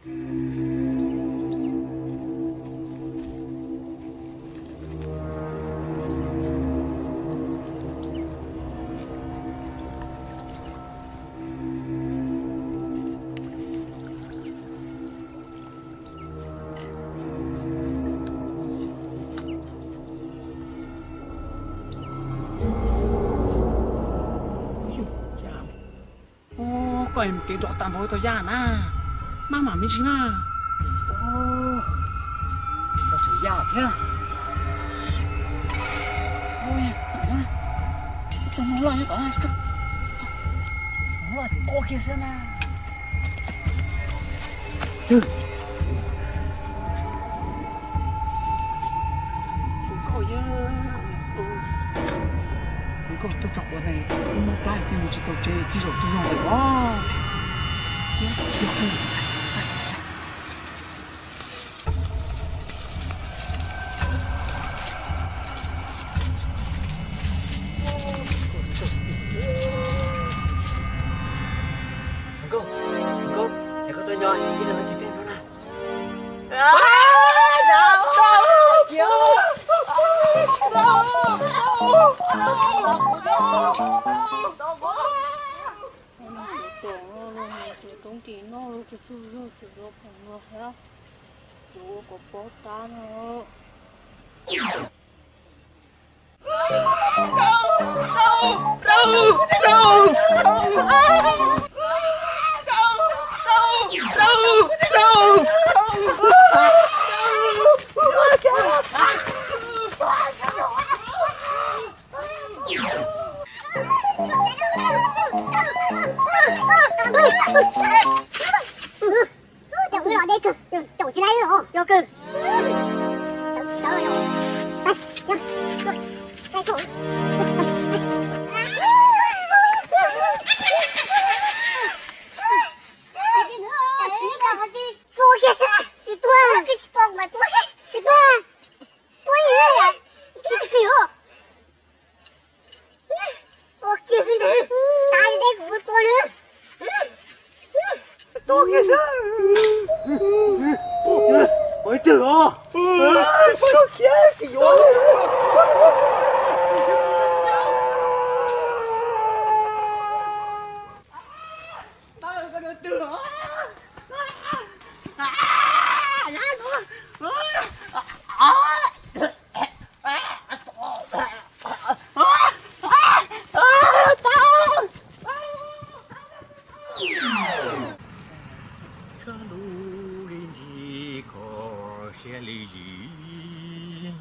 Koj mus kev nrov tas npaum li tau yaj na, maj mam me ntsis mas. Tseem yaj thiab. Tus no loj nyob tom na, loj tua kiag xwb na. Nkauj tuaj txog quav ntawd, muab plab twb mus tsis tau tsev, tsis zaum tsis zoo lawm os. Nkauj, Nkauj, es koj tuaj nyob ib leeg tsis teg no na. Roob ris noj los tsis tsaug zog, tsis tau pom no thiab, tsis ua kom paub tab no. Caum wb los deb kawg, caum tsis laib wb os, yog kawg. Tua kiag xwb, tsis tua, tsis tua, tsis tua, tua ib yam, tsis qhia os. Tua kiag ntawd, tas li deb kuv tua na. Tua kiag xwb. Ua ib tug os. Tua kiag xwb yuav. Tshaj lub li ncig koj siab li zis,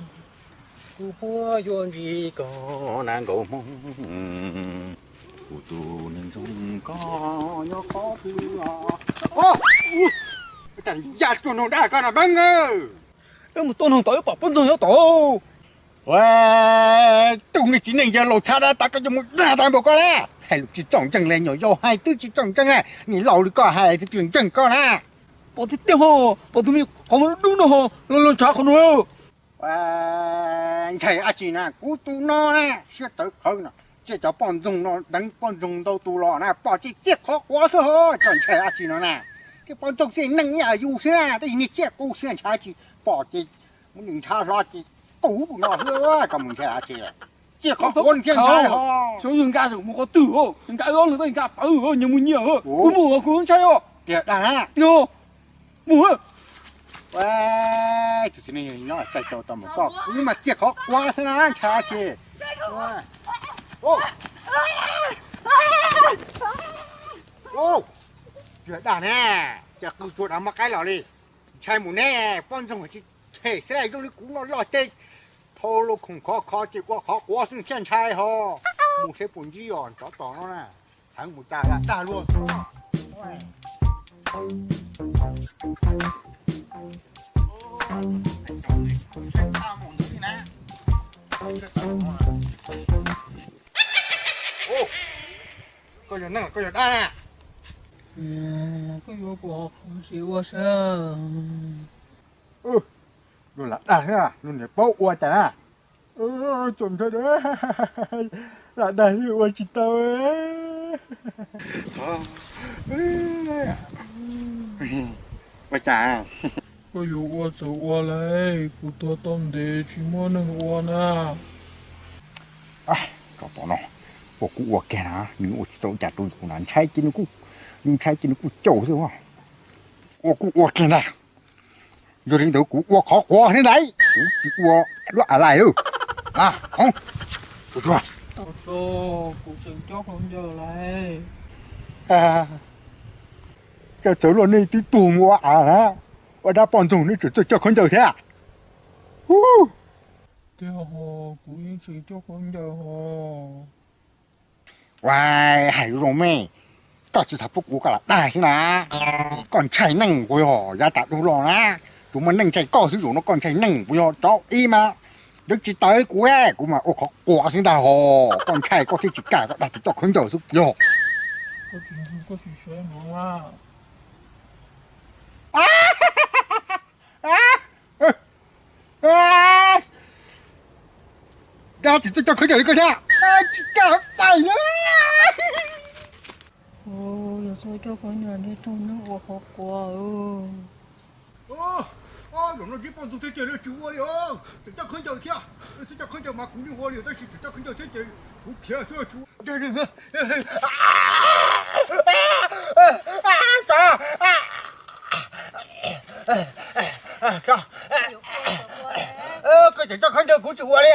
kuv puas yuav ntsib koj na nkauj hmoob, kuv tus neeg zoo koj nyob qhov twg los. Cas ya tuaj noog dab koj na Npeeb? Wb mus tua noog tod wb pom poj ntxoog nyob tod. Tus niag txiv neej yawg laus txhav dab tas koj yuav mus dag tas npaum koj na. Hais lus tsis txaus ntseeg li, nyuam yaus hais twb tsis txaus ntseeg na, niag laus li koj hais twb tsis ntseeg koj na. Pom tiag tiag ho, pom tus me qhov muag dub dub no ho, los los ntshav qhov no. Ntshai dab tsi na, kuv tus no na siab tawv qhawv no, cia cov poj ntxoog no deev poj ntxoog ntau tus los na pom ces ciaj qhov quav xwb ho, txawm ntshai dab tsi no na. Tej poj ntxoog xwb neeg ib yam yus xwb na, tab sis niag ciaj qus xwb na, ntshai dab tsi, pom ces muab nws ntshav hlo ces qus no xwb, koj mus ntshai dab tsi. Ciaj qhov quav thiaj ntshai ho. Xyov yawg nkaj zaum mus qhov twg, yawg nkaj ob leeg tab yawg nkaj pawv, nyias mus nyias, kuv mus kuv ntshai os. Tiag dag na. Tiag, mus. Tus txiv neej nyob caij tau tau mus koj, kuv mas ciaj qhov quav xwb na, ntshai dab tsi. Tiag dag na, cas qw tsuag dav mab qaib los li. Ntshai mus ne, poj ntxoog tsis them xwb, zoo li kuv no loj ces thau los khoom khov kho ces ua qhov quav xwb thiaj ntshai ho. Mus seb puas ntsib os, tsov tom no na, heev mus cas lam dag luag xwb. Koj yog neeg koj yog dab na? Koj yuav kuv sim ua saib. Luag lam dag xwb, luag niam paub ua cas na. Txaus ntshai, lam dag xwb ua tsis tau. Ua cas? Koj yuav ua txawm ua lauj, kuv tuag tau ntev tsis muaj neeg ua na. Tsov tom no, ua kuj ua kiag na, nws ua tsis tau cas rau kuv na, ntshai ces nws kuj, nws ntshai ces nws kuj caum xwb. Ua kuj ua kiag ntag. Yog li ntawd kuv ua qhov quav thiab ntag, kuv tsis ua lub av lais lawm. Khoov, kuv tseem coj khaub ncaws lauj. Cas txawm los nej twb tuag mus ua av na, ua dab poj ntxoog nej tseem txawj coj khaub ncaws thiab. Hu, tiag ho, kuv yeej tseem coj khaub ncaws ho. Ua, hais zoo me, koj tsis txhob pub kuv koj lam dag xwb na. Koj ntshai neeg puas yog? Yav tas dhau los na, tsuas muaj neeg ntshai koj xwb, zaum no koj ntshai neeg puas yog? Tsov ib mas, twb tsis tawv kuv, kuv mas ua qhov quav xwb ntag ho. Koj ntshai koj thiaj tsis kam koj dag tsis coj khaub ncaws xwb puas yog? Dag tsis txawj coj khaub ncaws li koj thiab, tsis kam fais na. Yog txhob coj khaub ncaws thiaj raug neeg ua qhov quav. Zaum no ntsib poj ntxoog thiab ces tsis ua li, tseem coj khaub ncaws thiab. Xwb coj khaub ncaws mas kuv yeej ua li tab sis tseem coj khaub ncaws thiab ces kuv khiav xwb tsis ua. Koj tseem coj khaub ncaws kuv tsis ua li.